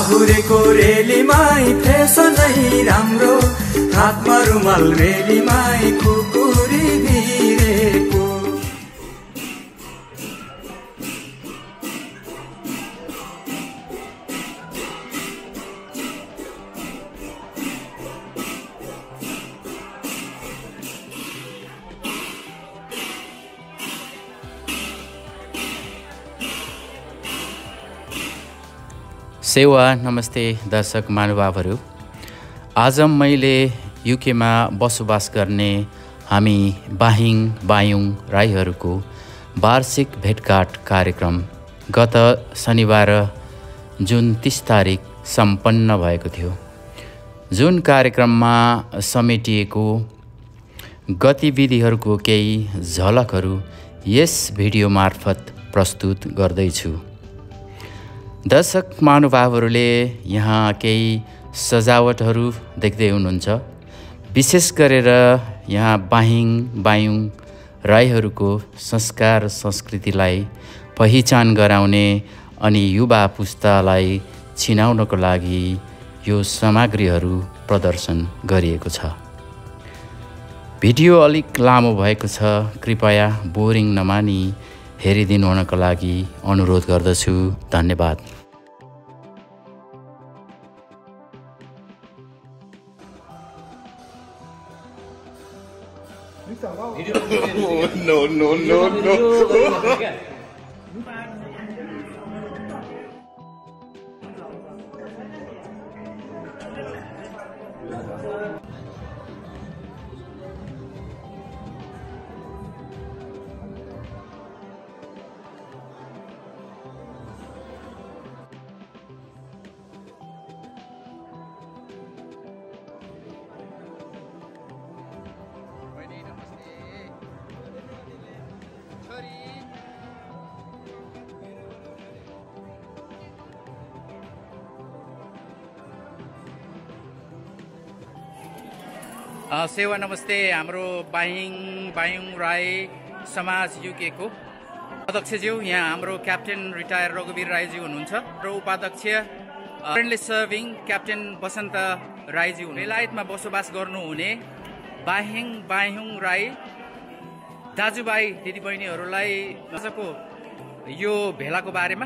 लाहुरेको रेलीमाई फेसनै राम्रो हातमा रुमाल रेलीमाई खुकुरी भिरेको सेवा नमस्ते दर्शक महानुभावहरू। आज मैले युकेमा बसोबास गर्ने हामी बाहिङ बायुङ राईहरूको वार्षिक भेटघाट कार्यक्रम गत शनिबार जुन 30 तारिक सम्पन्न भएको थियो। जुन कार्यक्रममा समेटिएको गतिविधिहरूको केही झलकहरू यस भिडियो मार्फत प्रस्तुत गर्दैछु। दर्शक महानुभावहरूले यहाँ केही सजावटहरू देख्दै हुनुहुन्छ। विशेष गरेर यहाँ बाहिङ बायुङ राईहरूको संस्कार संस्कृतिलाई पहिचान गराउने अनि युवा पुस्तालाई चिनाउनको लागि यो सामग्रीहरू प्रदर्शन गरिएको छ। भिडियो अलिक लामो भएको छ, कृपया बोरिङ नमानी हेरिदिनु हुनको लागि अनुरोध गर्दछु। धन्यवाद। No. सेवा नमस्ते। हाम्रो बाहिङ बायुङ राई समाज युकेको अध्यक्षज्यू यहाँ हाम्रो क्याप्टेन रिटायर रघुवीर राईजी हुनुहुन्छ र उपाध्यक्ष फ्रेन्डली सर्भिङ क्याप्टेन बसन्त राईजी हुनुहुन्छ। बेलायतमा बसोबास गर्नुहुने बाहिङ बायुङ राई दाजुभाइ दिदीबहिनीहरूलाई आजको यो भेलाको बारेमा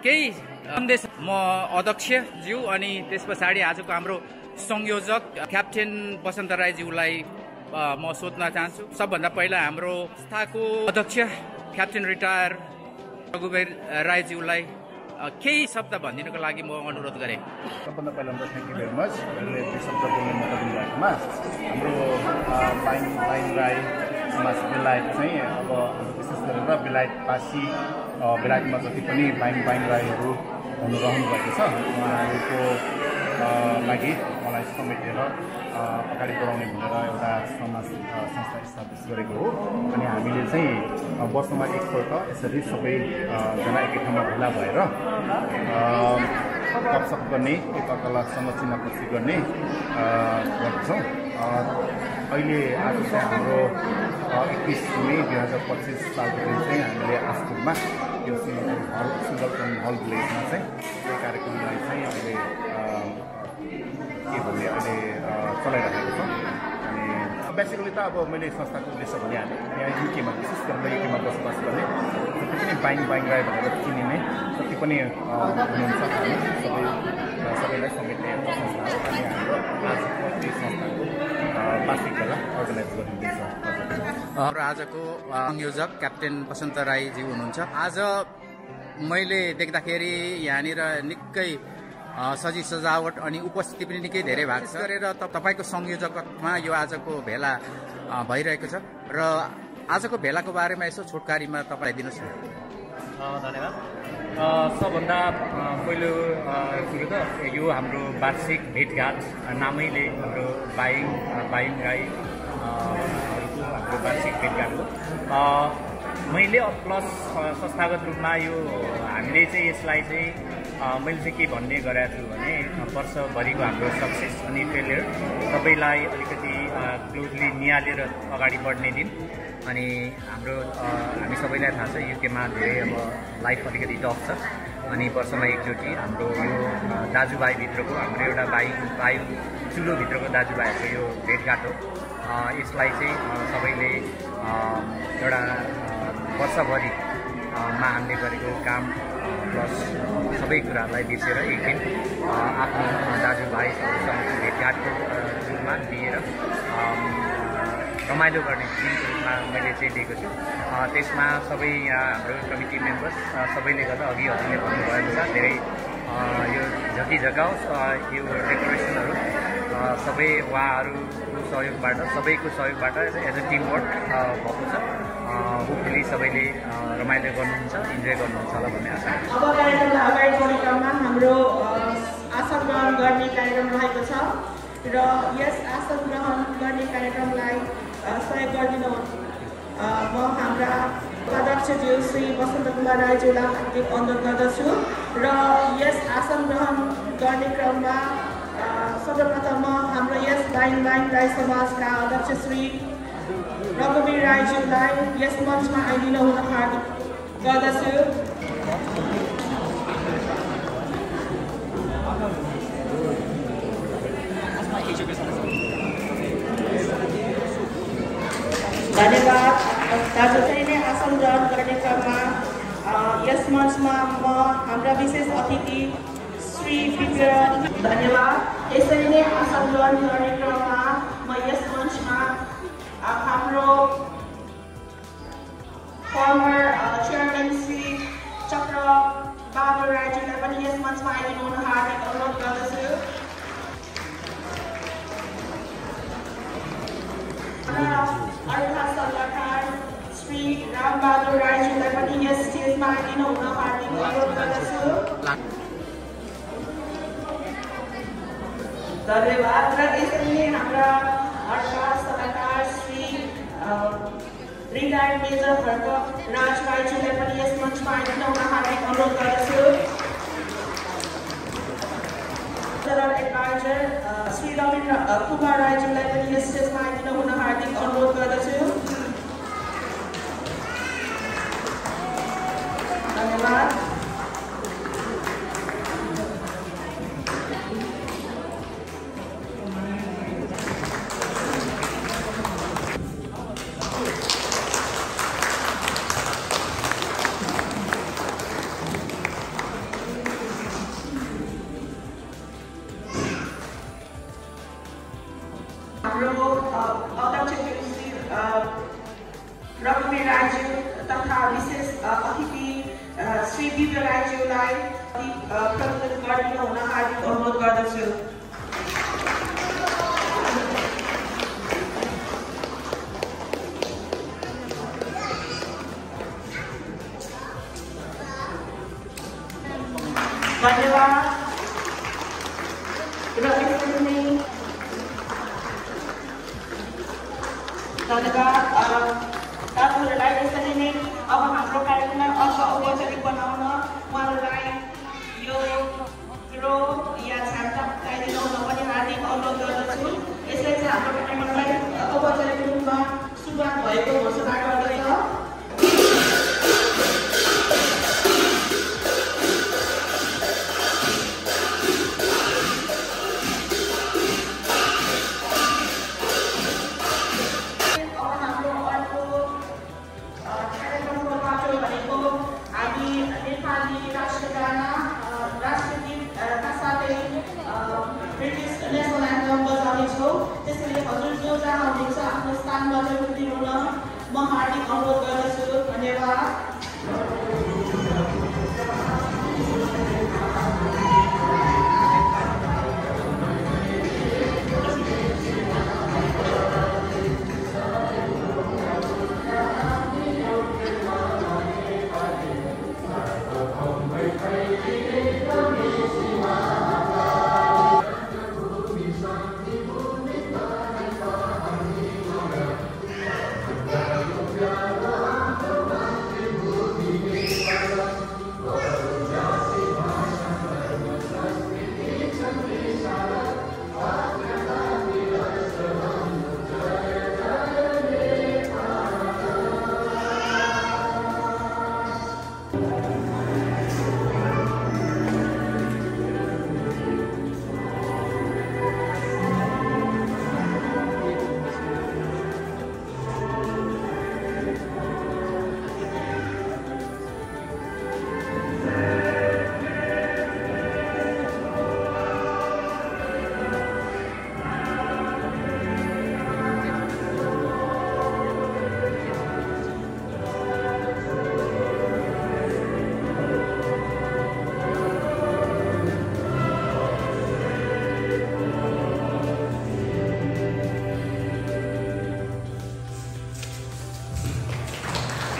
केही सन्देश म अध्यक्षज्यू अनि त्यस पछाडि आजको हाम्रो संयोजक क्याप्टेन बसन्त राईज्यूलाई म सोध्न चाहन्छु। सबभन्दा पहिला हाम्रो संस्थाको अध्यक्ष क्याप्टेन रिटायर रघुवीर राईज्यूलाई केही शब्द भनिदिनुको लागि म अनुरोध गरेँ। सबभन्दा पहिला त थ्याङ्क यू भेरी मच। मैले त्यो शब्द बोल्ने मौका दिनुभएकोमा हाम्रो बाहिङ राई समाज बेलायत चाहिँ अब विशेष गरेर बेलायतवासी बेलायतमा जति पनि बाहिङ राईहरू रहनु भएको छ उहाँहरूको लागि मलाई समेटेर अगाडि बढाउने भनेर एउटा समाज संस्था इस्टाब्लिस गरेको हो। अनि हामीले चाहिँ वर्षमा एकपल्ट यसरी सबैजना एकै ठाउँमा भेला भएर गफसफ गर्ने, एकअर्कासँग चिनापछि गर्ने गर्छौँ। अहिले आज चाहिँ हाम्रो 21 मई 2025 सालको दिन चाहिँ हामीले आसपुरमा यो सिङ्गल हल भिलेजमा चाहिँ यो कार्यक्रमलाई चाहिँ अहिले के भन्ने अहिले चलाइरहेको छौँ। अनि बेसिकली त अब मैले संस्थाको उद्देश्य भनिहालेँ। यहाँ युकेमा विशेष गरेर युकेमा बसोबास गर्ने जति पनि बाहिङ राई भनेर चिनिने जति पनि हुनुहुन्छ सबैलाई समेट्ने एउटा संस्था हो। अनि हाम्रो आजको त्यही संस्थाको वार्षिक भेला अर्गनाइज गरिँदैछ। हाम्रो आजको संयोजक क्याप्टेन बसन्त राईज्यू हुनुहुन्छ। आज मैले देख्दाखेरि यहाँनिर निकै सजी सजावट अनि उपस्थिति पनि निकै धेरै भएको छ। गरेर तपाईँको संयोजकमा यो आजको भेला भइरहेको छ र आजको भेलाको बारेमा यसो छोटकारीमा तपाईँ दिनुहोस् न। धन्यवाद। सबभन्दा पहिलो कुरो त यो हाम्रो वार्षिक भेटघाट नामैले हाम्रो बाहिङ राई हाम्रो वार्षिक भेटघाट हो। मैले प्लस संस्थागत रूपमा यो हामीले चाहिँ यसलाई चाहिँ मैले चाहिँ के भन्ने गरेको छु भने वर्षभरिको हाम्रो सक्सेस अनि फेलियर सबैलाई अलिकति क्लोजली निहालेर अगाडि बढ्ने दिन। अनि हाम्रो हामी सबैलाई थाहा छ युकेमा धेरै अब लाइफ अलिकति टफ छ अनि वर्षमा एकचोटि हाम्रो यो दाजुभाइभित्रको हाम्रो एउटा वायु चुलोभित्रको दाजुभाइहरूको यो भेटघाट हो। यसलाई चाहिँ सबैले एउटा वर्षभरि हामीले गरेको काम प्लस सबै कुराहरूलाई बिर्सेर एक दिन आफ्नो दाजुभाइहरूसँगको भेटघाटको रूपमा लिएर रमाइलो गर्ने दिनको रूपमा मैले चाहिँ दिएको छु। त्यसमा सबै यहाँ हाम्रो कमिटी मेम्बर्स सबैले गर्दा अघि हजुरले भन्नुभयो अनुसार धेरै यो झकी झकाओस् यो डेकोरेसनहरू सबै उहाँहरूको सहयोगबाट सबैको सहयोगबाट एज अ टिम वर्क भएको छ। होपफुली सबैले रमाइलो गर्नुहुन्छ, इन्जोय गर्नुहुन्छ होला भन्ने आशा। अब कार्यक्रमलाई अगाडि बढ्ने क्रममा हाम्रो आसन ग्रहण गर्ने कार्यक्रम रहेको छ र यस आसन ग्रहण गर्ने कार्यक्रमलाई सहयोग गरिदिनु म हाम्रा उपाध्यक्षज्यू श्री वसन्त कुमार राईज्यूलाई हार्दिक अनुरोध गर्दछु र यस आसन ग्रहण गर्ने क्रममा सर्वप्रथम हाम्रो यस बाइङ राई समाजका अध्यक्ष श्री रघुवीर राईज्यूलाई यस मञ्चमा आइदिनु हुन हार्दिक गर्दछु। धन्यवाद। दाजु चाहिँ नै आसन ग्रहण गर्ने क्रममा यस मञ्चमा म हाम्रा विशेष अतिथि श्री विपिर धन्यवाद। यसरी नै आसन ग्रहण गर्ने क्रममा म यस मञ्चमा हाम्रो फर्मर चेयरम्यान श्री चक्र बहादुर राईज्यूलाई पनि यस मञ्चमा आइदिनु हुन हार्दिक अनुरोध गर्दछु। अर्का सल्लाहकार श्री रामबहादुर राईज्यूलाई पनि यस स्टेजमा आइदिनु हुन हार्दिक अनुरोध गर्दछु। धन्यवाद। र यसरी नै हाम्रा अर्का सल्लाहकार श्री रिटायर्ड मेजर भर्क राज राईज्यूलाई पनि यस मञ्चमा आइदिनु हुन हार्दिक अनुरोध गर्दछु। जनरल एडभाइजर श्री रवीन्द्र कुमार राईज्यूलाई पनि यस स्टेजमा आइदिनु हुन हार्दिक अनुरोध गर्दछु। धन्यवाद। हाम्रो अध्यक्ष श्री रघुवीर राईज्यू तथा विशेष अतिथि श्री दिव्य राईज्यूलाई प्रस्तुत गरिदिनु हुन हार्दिक अनुरोध गर्दछु। धन्यवाद। र यसरी नै धन्यवाद दाजुहरूलाई। यसरी नै अब हाम्रो कार्यक्रमलाई अझ औपचारिक बनाउन उहाँहरूलाई यो रो या छाता लगाइदिनु हुन पनि हार्दिक अनुरोध गर्दछु। यसले चाहिँ हाम्रो कार्यक्रमलाई औपचारिक रूपमा सुरुवात भएको घोषणा गर्दछ। त्यसैले हजुर जो जहाँ हुनुहुन्छ आफ्नो स्थानबाट उत्रिनु हुन म हार्दिक अनुरोध गर्दछु। धन्यवाद।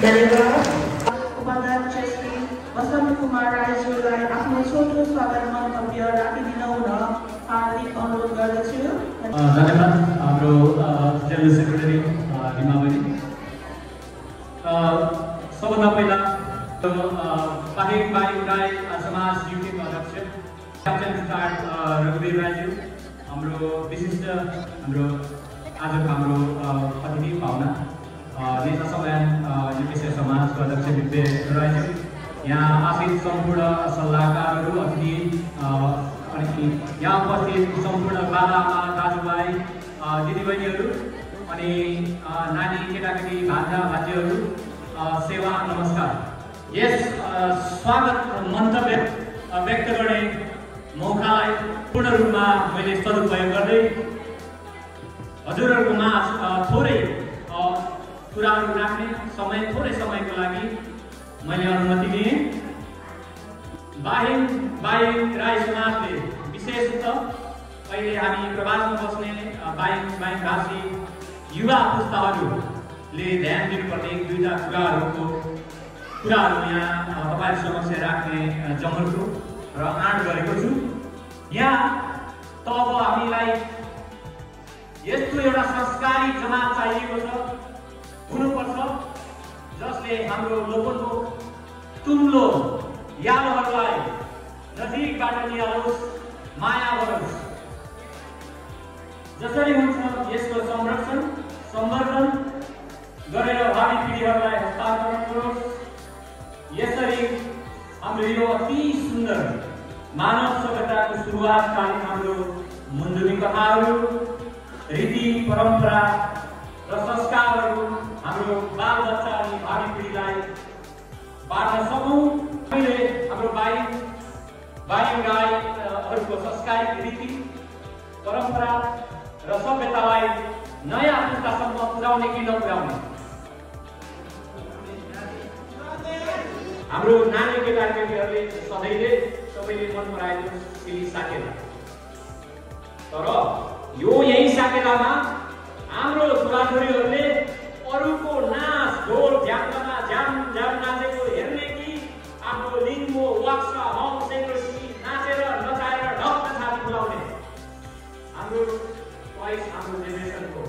धन्यवाद। उपाध्यक्ष श्री वसन्त कुमार राईज्यूलाई आफ्नो छोटो स्वागत मन्तव्य राखिदिन हुन हार्दिक अनुरोध गर्दछु। धन्यवाद हाम्रो जेनरल सेक्रेटरी रिमा बहिनी। सबभन्दा पहिला बाहिङ राई समाज युकेको अध्यक्ष क्याप्टेन रिटायर्ड रघुवीर राईज्यू, हाम्रो विशिष्ट आजको हाम्रो अतिथि पाहुना नेता सम्मेलन युकेश समाजको अध्यक्ष विद्य राईज्यू, यहाँ आशित सम्पूर्ण सल्लाहकारहरू, अतिथि अनि यहाँ उपस्थित सम्पूर्ण बाबाआमा दाजुभाइ दिदीबहिनीहरू अनि नानी केटाकेटी भान्जा भान्जीहरू, सेवा नमस्कार। यस स्वागत मन्तव्य व्यक्त गर्ने मौकालाई पूर्ण रूपमा मैले सदुपयोग गर्दै हजुरहरूकोमा थोरै कुराहरू राख्ने थोरै समयको लागि मैले अनुमति दिएँ। बाहिङ राई समाजले विशेषतः अहिले हामी प्रवासमा बस्ने बाहिङ भाषी युवा पुस्ताहरूले ध्यान दिनुपर्ने एक दुईवटा कुराहरू यहाँ तपाईँहरू समक्ष राख्ने जमर्को र आँट गरेको छु। यहाँ त अब हामीलाई यस्तो एउटा संस्कारी जमात चाहिएको छ, हुनुपर्छ, जसले हाम्रो लोकलको तुम्लो यालोहरूलाई नजिकबाट निहालोस्, माया गरोस्। जसरी हुन्छ यसको संरक्षण सम्वर्धन गरेर भावी पिँढीहरूलाई हस्तान्तरण गरोस्। यसरी हाम्रो यो अति सुन्दर मानव सभ्यताको सुरुवातकालीन हाम्रो मुन्डुनी कथाहरू, रीति परम्परा र संस्कारहरू हाम्रो बालबच्चा अनि भावी पिँढीलाई बाँड्न सकौँ। हामीले हाम्रो बाहिङ राईहरूको संस्कारिक रीति परम्परा र सभ्यतालाई नयाँ पुस्तासम्म पुर्याउने कि नपुर्याउने। हाम्रो नानी केटाकेटीहरूले सधैँले सबैले मन पराएको सिली साकेला, तर यही साकेलामा हाम्रो छोराछोरीहरूले अरूको नाच ढोल झ्याम्लामा झ्याम नाचेको हेर्ने कि आफ्नो लिङ्गो वाक्सा हम सेक्रेसी नाचेर नचाएर ढक्क छाती फुलाउने हाम्रो चोइस, हाम्रो जेनेरेसनको।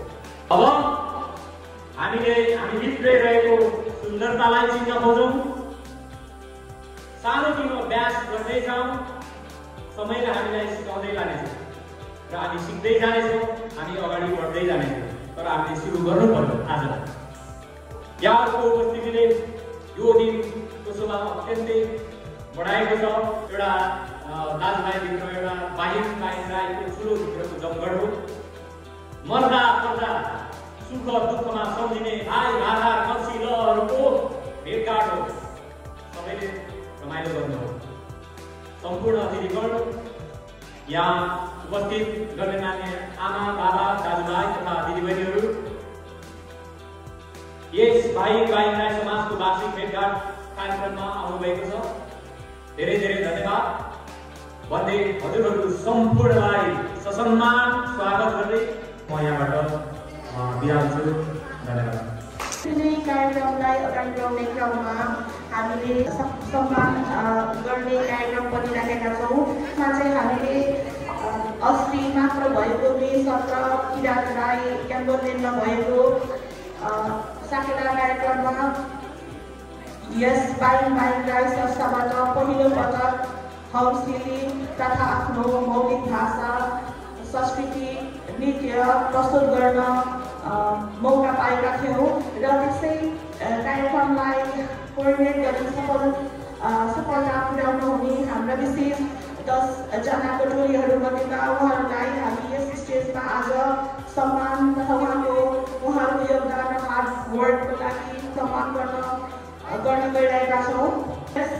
अब हामी भित्रै रहेको सुन्दरतालाई चिन्न खोजौँ, सानोतिनो अभ्यास गर्दै जाउँ। समयले हामीलाई सिकाउँदै लानेछ र हामी सिक्दै जानेछौँ, हामी अगाडि बढ्दै जानेछौँ। तर हामीले सुरु गर्नुपर्छ आज। यहाँहरूको उपस्थितिले यो दिनको शोभा अत्यन्तै बढाएको छ। एउटा दाजुभाइभित्र एउटा बाहिङ राईको ठुलो भित्रको जमघट हो। मर्दा पर्दा सुख दुःखमा सम्झिने भाइ भाडा कक्षीहरूको भेटघाट हो। सबैले रमाइलो गर्नु हो। सम्पूर्ण अतिथिगण, यहाँ उपस्थित गण्यमान्य आमा बाबा दाजुभाइ तथा दिदीबहिनीहरू, यस बाहिङ राई समाजको वार्षिक भेटघाट कार्यक्रममा आउनुभएको छ। धेरै धेरै धन्यवाद भन्दै हजुरहरू सम्पूर्णलाई ससम्मान स्वागत गर्दै म यहाँबाट बिदा हुन्छु। धन्यवाद। कार्यक्रमलाई अगाडि बढाउने क्रममा हामीले सम्मान गर्ने कार्यक्रम पनि राखेका छौँ। यसमा चाहिँ हामीले अस्ति मात्र भएको मे 17 किरात राई क्याम्पनमा भएको साकेला कार्यक्रममा यस बाहिङ राई संस्थाबाट पहिलो पटक हौसिली तथा आफ्नो मौलिक भाषा संस्कृति नृत्य प्रस्तुत गर्न मौका पाएका थियौँ र त्यसै कार्यक्रमलाई कोर्डिनेट गरी सफलता पुर्याउनु हुने हाम्रा विशेष 10 जनाको टोलीहरूमध्येका उहाँहरूलाई हामी यस स्टेजमा आज सम्मान तथा उहाँहरूको योगदान र हार्ड वर्कको लागि सम्मान गर्न गइरहेका छौँ। यस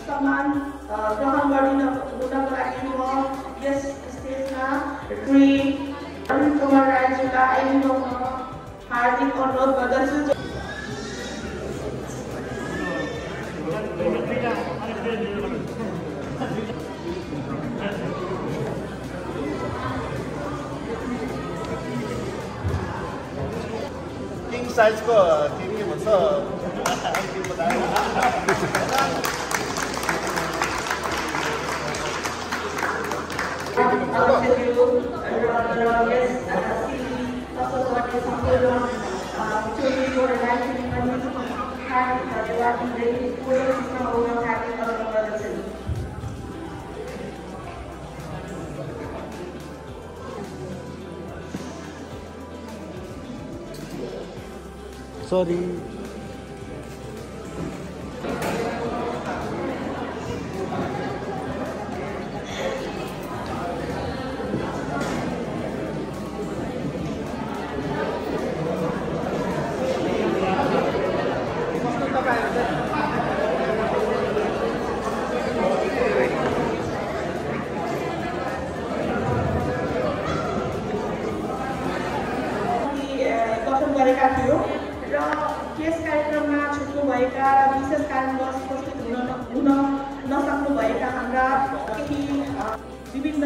सम्मान ग्रहण हुनको लागि म यस स्टेजमा श्री वसन्त कुमार राईज्यूलाई आइदिनु हार्दिक अनुरोध गर्दछु। किङ साइजको के भन्छ Sorry. गठन गरेका थियो र यस कार्यक्रममा छुट्नु भएका विशेष कारणवश उपस्थित हुन नसक्नुभएका हाम्रा केही विभिन्न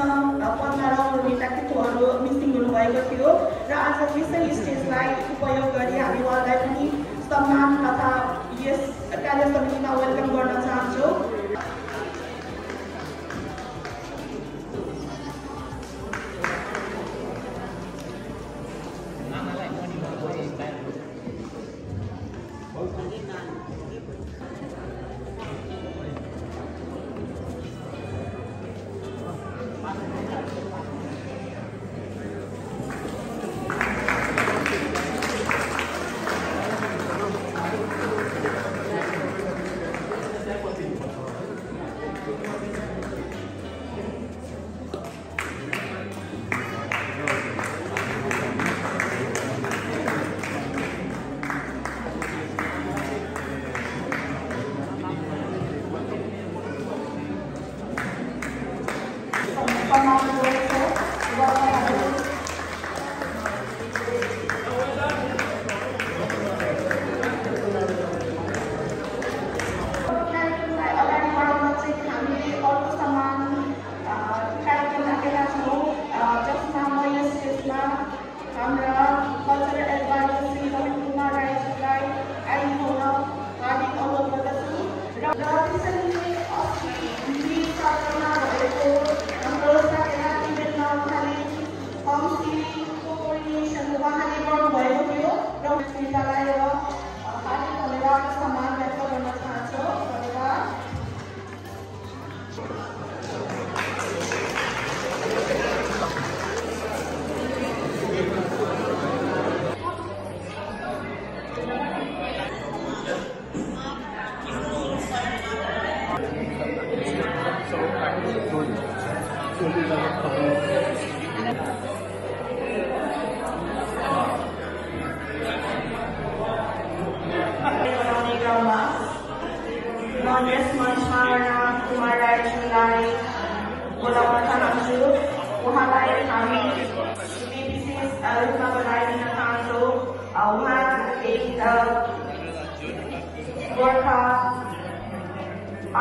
पदमा रहेको नेतृत्वहरू मिसिङ हुनुभएको थियो र आज यसै स्टेजलाई उपयोग गरी हामी उहाँलाई पनि सम्मान तथा यस कार्य समितिमा वेलकम गर्न चाहन्छौँ।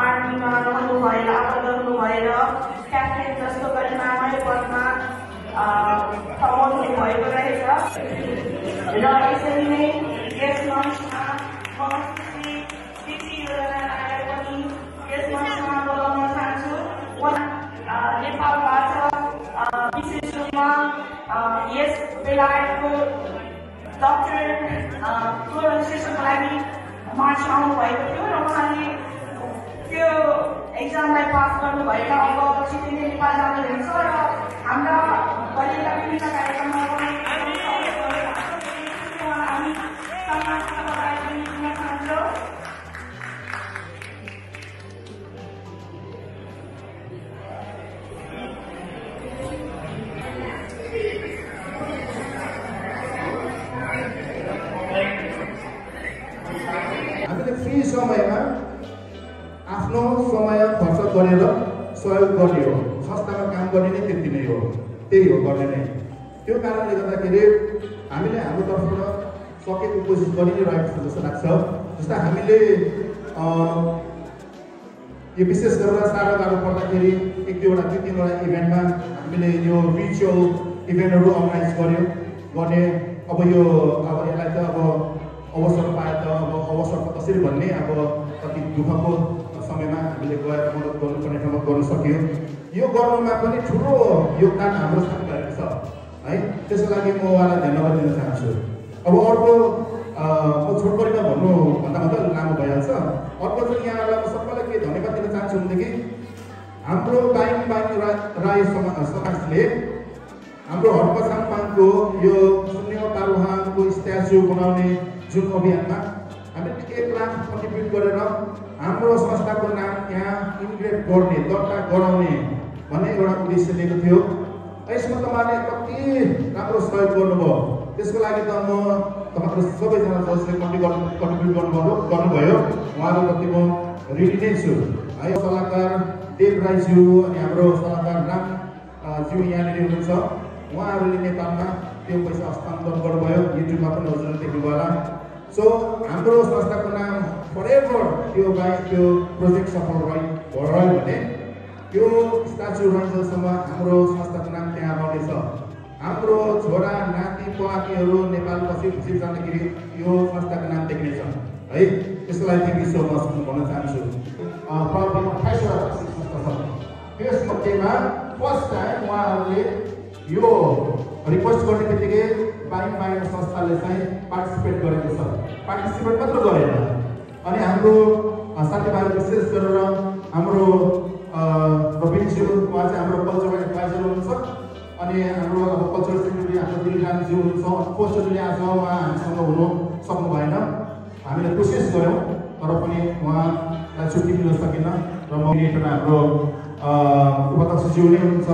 आर्मीमा रहनु भएर आबद्ध हुनु भएर क्याप्टेन जस्तो परिमाणमै पदमा प्रमोट भएको रहेछ र यसरी नै यस मञ्चमा श्री कृषि योजनालाई पनि यस मञ्चमा बोलाउन चाहन्छु। नेपालबाट विशेष रूपमा यस बेलायतको डाक्टर तोरण श्रेष्ठको लागि मार्च आउनु भएको थियो र उहाँले त्यो एक्जामलाई पास गर्नुभएका अब छिटै नेपाल जानुहुनेछ र हाम्रा भएका विभिन्न कार्यक्रममा हामी सम्मान दिन चाहन्छौँ। हामीले फ्री समयमा आफ्नो समय खर्च गरेर सहयोग गर्ने हो, संस्थामा काम गर्ने नै त्यति नै हो, त्यही हो गर्ने नै। त्यो कारणले गर्दाखेरि हामीले हाम्रो तर्फबाट सकेको कोसिस गरि नै रहेको छ जस्तो लाग्छ। जस्तै हामीले यो विशेष गरेर साह्रो पर्दाखेरि एक दुईवटा दुई तीनवटा इभेन्टमा हामीले यो रिचुअल इभेन्टहरू अर्गनाइज गर्ने अब यसलाई त अब अवसर पाए त अब अवसरको त कसरी भन्ने अब कति दुःखको समयमा हामीले गएर मद्दत गर्नुपर्ने ठाउँमा गर्न सक्यो। यो गर्नुमा पनि ठुलो योगदान हाम्रो साथीभाइको छ है, त्यसको लागि म उहाँलाई धन्यवाद दिन चाहन्छु। अब अर्को म छोटकरीमा भन्नुभन्दा मात्रै लामो भइहाल्छ। अर्को चाहिँ यहाँहरूलाई म सबैलाई के धन्यवाद दिन चाहन्छु भनेदेखि हाम्रो बाइङ राई समाजले हाम्रो हड्प साङपाङको यो शून्य पारुहाङको स्ट्याचु बनाउने जुन अभियानमा हामीले 1 लाख कन्ट्रिब्युट गरेर हाम्रो संस्थाको नाम यहाँ इन्ग्रेभ गर्ने दर्ता गराउने भन्ने एउटा उद्देश्य लिएको थियो। यसमा तपाईँले कति राम्रो सहयोग गर्नुभयो, त्यसको लागि त म तपाईँहरू सबैजना जसले कन्ट्रिब्युट गर्नुभयो उहाँहरूप्रति म ऋणी नै छु है। सल्लाहकार देव राईज्यू अनि हाम्रो सल्लाहकार राम ज्यू यहाँनिर हुनुहुन्छ, उहाँहरूले नेपालमा त्यो पैसा हस्तान्तरण गर्नुभयो, युट्युबमा पनि हजुरले देख्नुभयो होला। सो हाम्रो संस्थाको नाम फरेभर त्यो प्रोजेक्ट सफल रह्यो भने त्यो स्ट्याचु रहन्जेलसम्म हाम्रो संस्थाको नाम त्यहाँ रहनेछ। हाम्रो छोरा नाति पोनातीहरू नेपाल पछि जाँदाखेरि यो संस्थाको नाम देखिनेछ है। त्यसको लागि थ्याङ्क यू सो मच भन्न चाहन्छु। प्रब्लम 28वटा संस्था छ, त्यसमध्येमा फर्स्ट टाइम उहाँहरूले यो रिक्वेस्ट गर्ने बित्तिकै बाइङ संस्थाले चाहिँ पार्टिसिपेट गरेको छ। पार्टिसिपेट मात्र गरेन, अनि हाम्रो साथीभाइहरू विशेष गरेर हाम्रो रविनज्यू उहाँ चाहिँ हाम्रो कल्चरल एडभाइजर हुनुहुन्छ, अनि हाम्रो अब कल्चरल सेक्रेटरी हाम्रो दिलरामज्यू हुनुहुन्छ। अनफोर्चुनेटली आज उहाँ हामीसँग हुनु सक्नु भएन, हामीले कोसिस गऱ्यौँ तर पनि उहाँलाई छुट्टी मिल्न सकेन। र म हाम्रो उपाध्यक्षज्यू नै हुनुहुन्छ,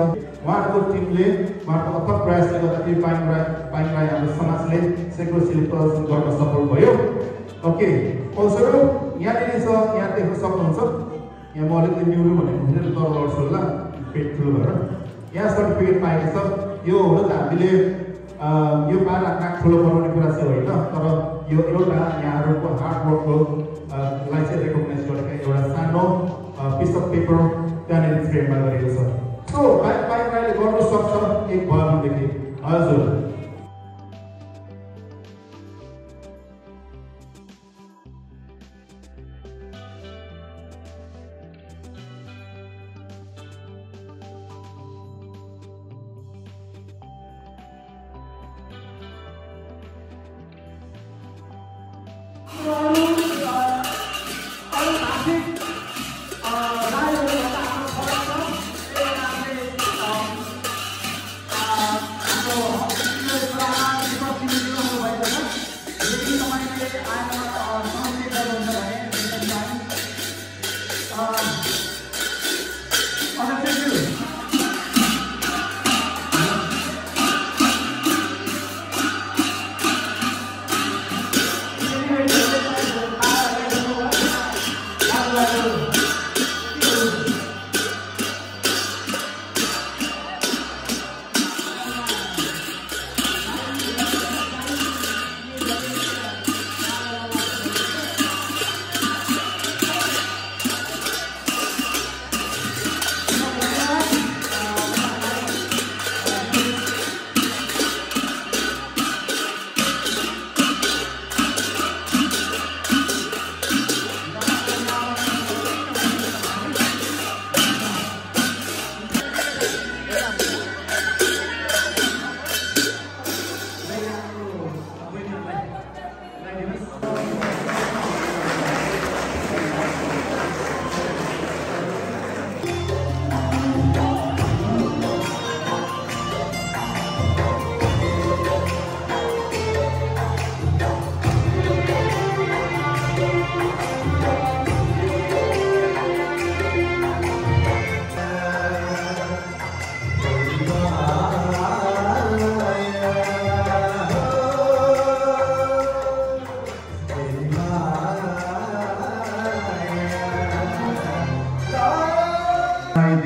उहाँको टिमले उहाँको अथक प्रयासले गर्दाखेरि बाइङ राई हाम्रो समाजले सेक्रोसीले प्रदर्शन गर्न सफल भयो। ओके, फलस्वरूप यहाँनिर छ, यहाँ देख्न सक्नुहुन्छ। यहाँ म अलिकति न्युरो भनेको फेरि तर लड्छु होला पेट ठुलो भएर। यहाँ सर्टिफिकेट पाएको छ। यो हुन त हामीले यो पार नाक ठुलो बनाउने कुरा चाहिँ होइन, तर यो एउटा यहाँहरूको हार्डवर्कको लाई चाहिँ रेकग्नाइज गरेको एउटा सानो पिस अफ पेपर त्यहाँनिर फ्रेममा गरेको छ। सो बाइङ राईले गर्नु सक्छ एक भयो भनेदेखि। हजुर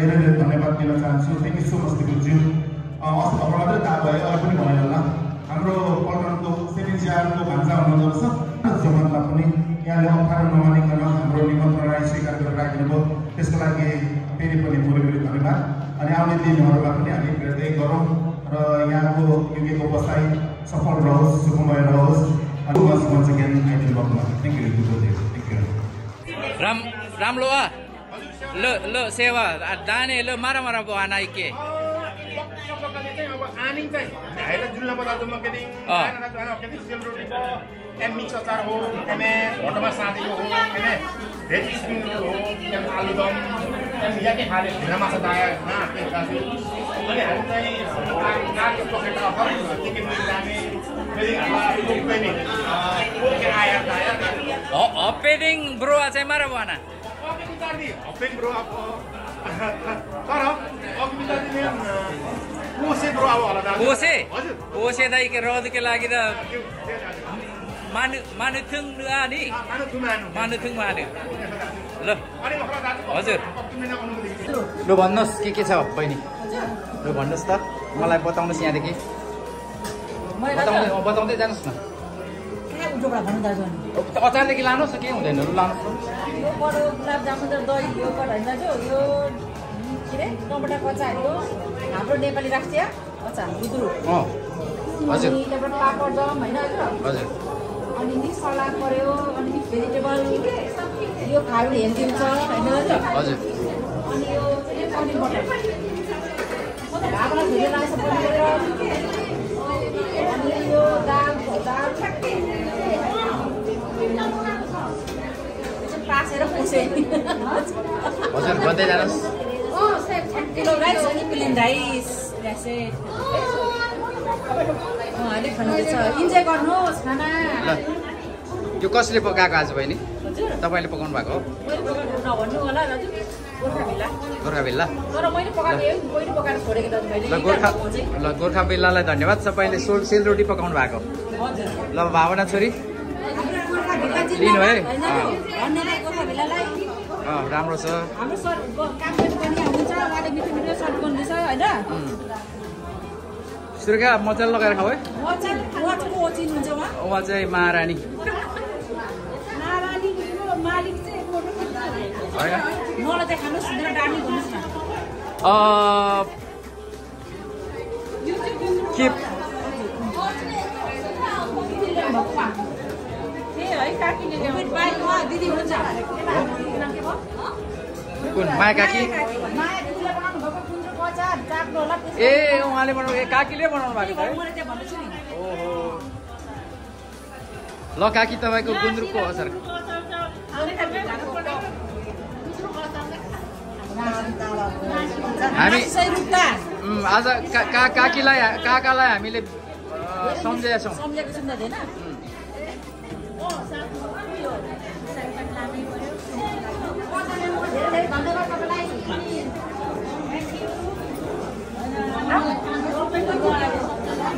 धेरै धन्यवाद दिन चाहन्छु। थ्याङ्क यू सो मच दिपुज्यू। अस्ति भर्खर मात्रै थाहा भयो, अहिले पनि भयो होला, हाम्रो पल्टनको सेभेन्सिआरको भान्सा हुनुहुँदो रहेछ। जमातलाई पनि यहाँले अप्ठ्यारो नमानिकन हाम्रो निमन्त्रणालाई स्वीकार गरेर राखिदिनुभयो, त्यसको लागि फेरि पनि पुरै धन्यवाद। अनि आउने दिनहरूमा पनि हामी भेट्दै गरौँ र यहाँको युकेको बसाइ सफल रहोस्, सुखमय रहोस्। Once again, I do love you. Thank you. राम्रो आ ल सेवा दाने ल मारा को आना के आनी चाहिँ ढाइला जुल्ला बजारको मकेदिङ सेलरोटी को एम मिक्स अचार हो एम भटमा साँधेको हो एम भेज स्पिन हो एम आलुदम एम या के खाले ढिला माछा दाया ना के खाले अनि हामी चाहिँ कागको पकेटा हर चिकन मिलाने फेरि हामी पनि के आया दाया अपेडिङ ब्रो चाहिँ मारा बना अपेडिङ ब्रो अब तर अग्मिताले ओसे ब्रो अब होला दाजु ओसे दाइ के रद के लागि त मानुथुङ नि मानुथुङ मानु ल हजुर ल भन्नुहोस् के छ बहिनी ल भन्नुहोस् त मलाई बताउनुहोस् यहाँदेखि बताउँदै जानुहोस् न अचारदेखि लानुहोस् न केही हुँदैन लु लानुहोस् टमाटरको अचार हो हाम्रो नेपाली राष्ट्रिय अचार गुन्द्रुक हजुर पापड जम होइन हजुर अनि मिक्स सलाद पर्यो अनि मिक्स भेजिटेबल यो खानु हेल्दी हुन्छ होइन हजुर अनि यो पनिर बटर भागलाई धेरै लाग्छ पनिर अनि यो दाल पासेर पुसे हजुर भन्दै जानुहोस् किलो राइस अनि प्लेन राइस अलिक भन्दैछ इन्जोय गर्नुहोस् खाना यो कसले पकाएको आज बहिनी तपाईँले पकाउनु भएको हो नभन्नु होला दाजु गोर्खा भिल्ला तर मैले पकाएको पहिलो पकाएर छोडेको दाजु मैले ल गोर्खा भिल्लालाई धन्यवाद तपाईँले सेलरोटी पकाउनु भएको ल भावना छोरी लिनु है राम्रो छ हाम्रो सर काम गर्ने पनि हुनुहुन्छ उहाँले मिठो मिठो सर्भ गर्नुहुन्छ होइन सुर्खा मजाले लगाएर खाऊ है ओचिन हुन्छ उहाँ चाहिँ महारानी मालिक चाहिँ मलाई चाहिँ खानुहोस् डाली भन्नुहोस् न दिदी हुन्छ कुन माया काकी ए उहाँले बनाउनु काकीले बनाउनु भएको ओहो ल काकी तपाईँको गुन्द्रुकको अचार हामी आज काकालाई हामीले सम्झेका छौँ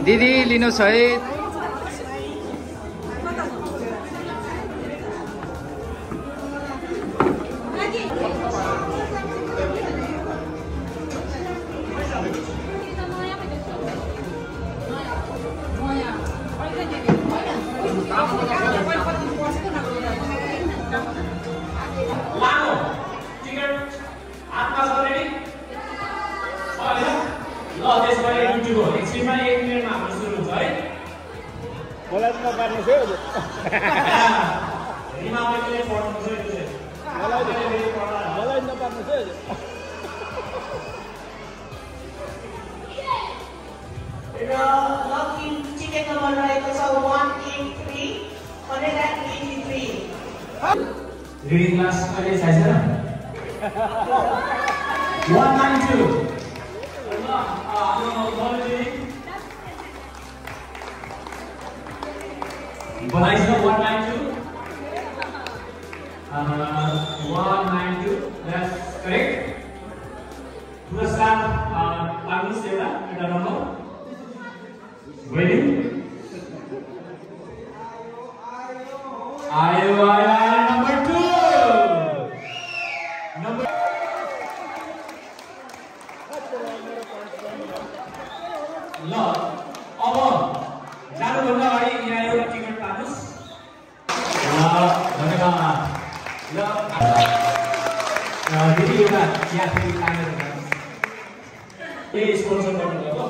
दिदी लिनुहोस् है Chicken number right, so 183, 183. Reading class kali saya 192. Boleh sih 192. 192. That's correct. Dua saat bagus ya, kita nomor. Waiting. Ayo number 2. Number ल अब जानुभन्दा अगाडि यहाँ एउटा टिकट पार्नुहोस् धन्यवाद ल दिदी एउटा यहाँ फेरि तानेर जानुहोस् यही स्पोन्सर गर्नुभएको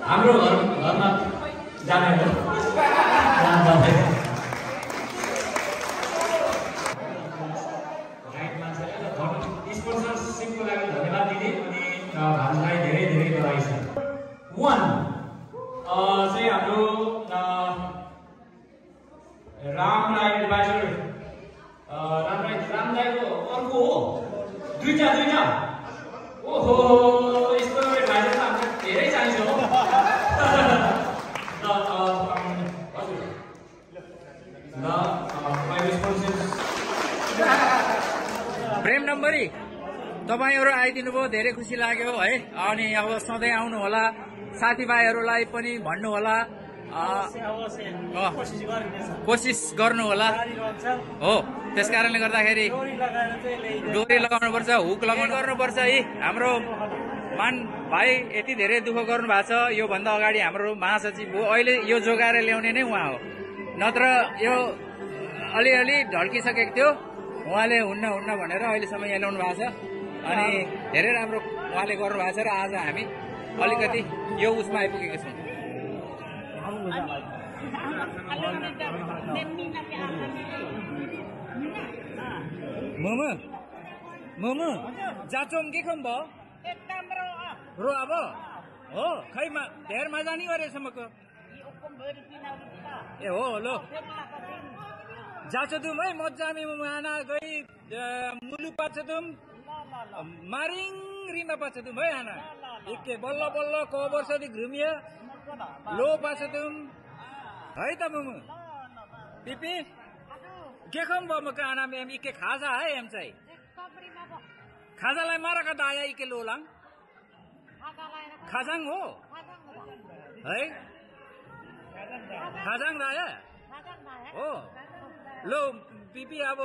हाम्रो घरमा जाने हो 1 चाहिँ हाम्रो राम राई एडभाइजर राम राईको अर्को हो दुईटा ओहो यस्तो एडभाइजर त हामीलाई धेरै चाहिन्छ हो प्रेम नम्बरी तपाईहरु आइदिनु भयो धेरै खुसी लाग्यो है अनि अब सधैँ आउनु होला साथीभाइहरुलाई पनि भन्नु होला कोसिस गर्नु होला हो त्यसकारणले गर्दाखेरि डोरी लगाउनु पर्छ हुक लगाउनु गर्नुपर्छ है हाम्रो मान भाइ यति धेरै दुःख गर्नु भएको छ यो भन्दा अगाडि हाम्रो महासचिव हो अहिले यो जोगाएर ल्याउने नै उहाँ हो नत्र यो अलिअलि ढल्किसकेको थियो उहाँले हुन्न भनेर अहिलेसम्म यहाँ ल्याउनु भएको छ अनि धेरै राम्रो उहाँले गर्नु भएको छ र आज हामी अलिकति यो उसमा आइपुगेको छौँ मोमो जाचोम के खम भयो रो अब हो खै धेर मजा नि गरेसम्मको ए हो लो जाचो तुम है मजामी माना गई मुलु पाछ तुम मारिङ रिमा पाछ तुम है आना एके बल्ल बल्ल को वर्षदेखि घुमिया लो पाछ तुम है त मुमु पिपी के खम भयो म आना एम इके खाजा है एम चाहिँ खाजालाई मारका दाया इके लोलाङ खाजाङ हो है खाजाङ दाया हो लो पिपी अब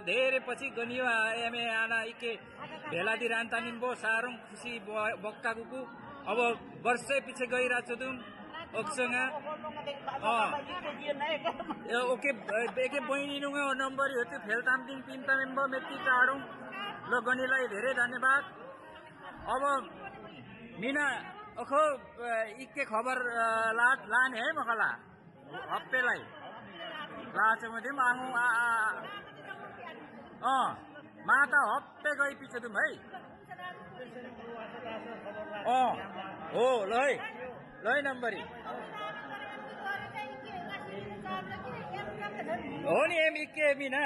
धेरै पछि गनियो एमए आना इके भेलादी रान्तानिन बो सारङ खुसी बक्का कुकु अब वर्षै पछि गइरहेको छु तुम ओक्सँग ओके एके बहिनीनुङ नम्बर हो त्यो फेलतामदिङ पिन्तामिन बो मेटी टाढौँ लो गनीलाई धेरै धन्यवाद अब मिना ओखो इके खबर लाने है मखला हप्तेलाई लाचमध्ये मागु माता हप्ते गई पछि तुम है हो ल है नम्बरी हो नि एम इके मिना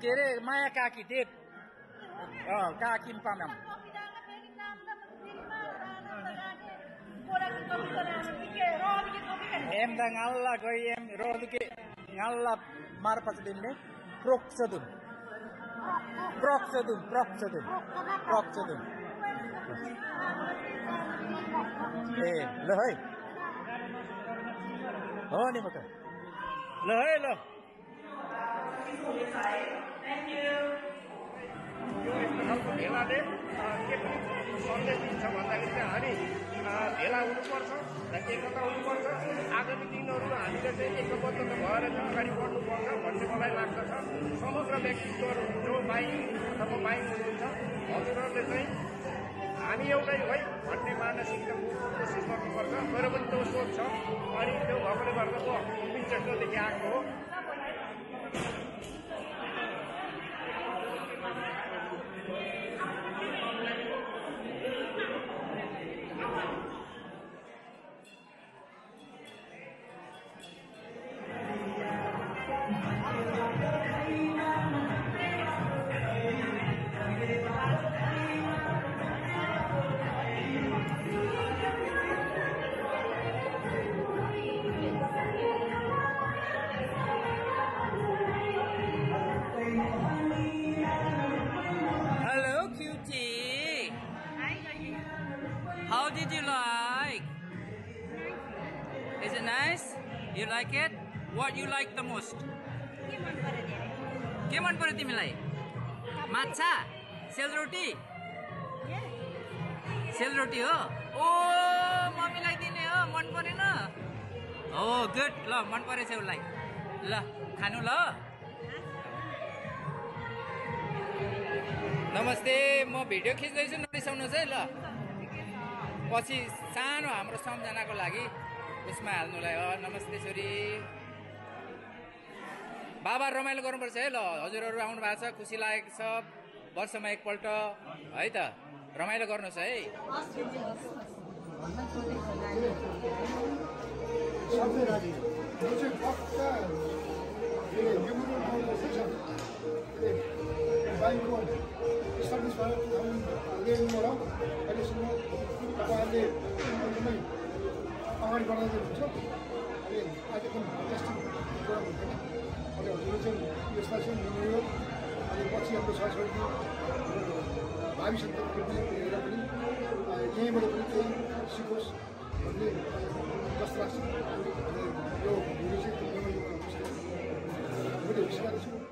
के अरे माया काकी देव काकिम पाम्याम एम दा ngalla goi em rodike ngalla marpatdin ne proxodum ए ल है हो नि मका ल है ल थ्याङ्क यू यो यस्तो खालको भेलाले के पनि सन्देश दिन्छ भन्दाखेरि चाहिँ हामी भेला हुनुपर्छ र एकता हुनुपर्छ आगामी दिनहरू हामीले चाहिँ एकबद्ध भएर चाहिँ अगाडि बढ्नुपर्छ भन्ने मलाई लाग्दछ समग्र व्यक्तित्वहरू जो बाइङ अथवा बाइङ हुनुहुन्छ हजुरहरूले चाहिँ हामी एउटै है भन्ने मानसिकता कोसिस गर्नुपर्छ मेरो पनि त्यो सोच छ अनि त्यो भएकोले गर्दा म विन्चेस्टरदेखि आएको हो How did you like? Is it nice? You like it? What you like the most? के मन पर्यो तिमीलाई? माछा? सेलरोटी? सेलरोटी हो? ओ मम्मीलाई दिने हो मन परेन? हो गुड ल मन परेछ उसलाई ल खानु ल नमस्ते म भिडियो खिच्दैछु नरिसाउनुहोस् है ल पछि सानो हाम्रो सम्झनाको लागि उसमा हाल्नुलाई नमस्ते छोरी बाबा रमाइलो गर्नुपर्छ है ल हजुरहरू आउनु भएको छ खुसी लागेको छ वर्षमा एकपल्ट है त रमाइलो गर्नुहोस् है सबै राजी यो चाहिँ पक्का यो कुरो बाइकको सर्भिस भयो लेनबाट अहिलेसम्म तपाईँहरूले एकदमै अगाडि बढाउँदै हुन्छ अनि आजको टेस्टिङ कुरा हुँदैन अनि हजुरले चाहिँ यसलाई चाहिँ लिनु अनि पछि हाम्रो सरस्वती भावी सन्ततिले हेरेर पनि यहीँबाट पनि केही सिकोस् भन्ने जस्तो लाग्छ अनि यो भिडियो चाहिँ मैले विश्वास छु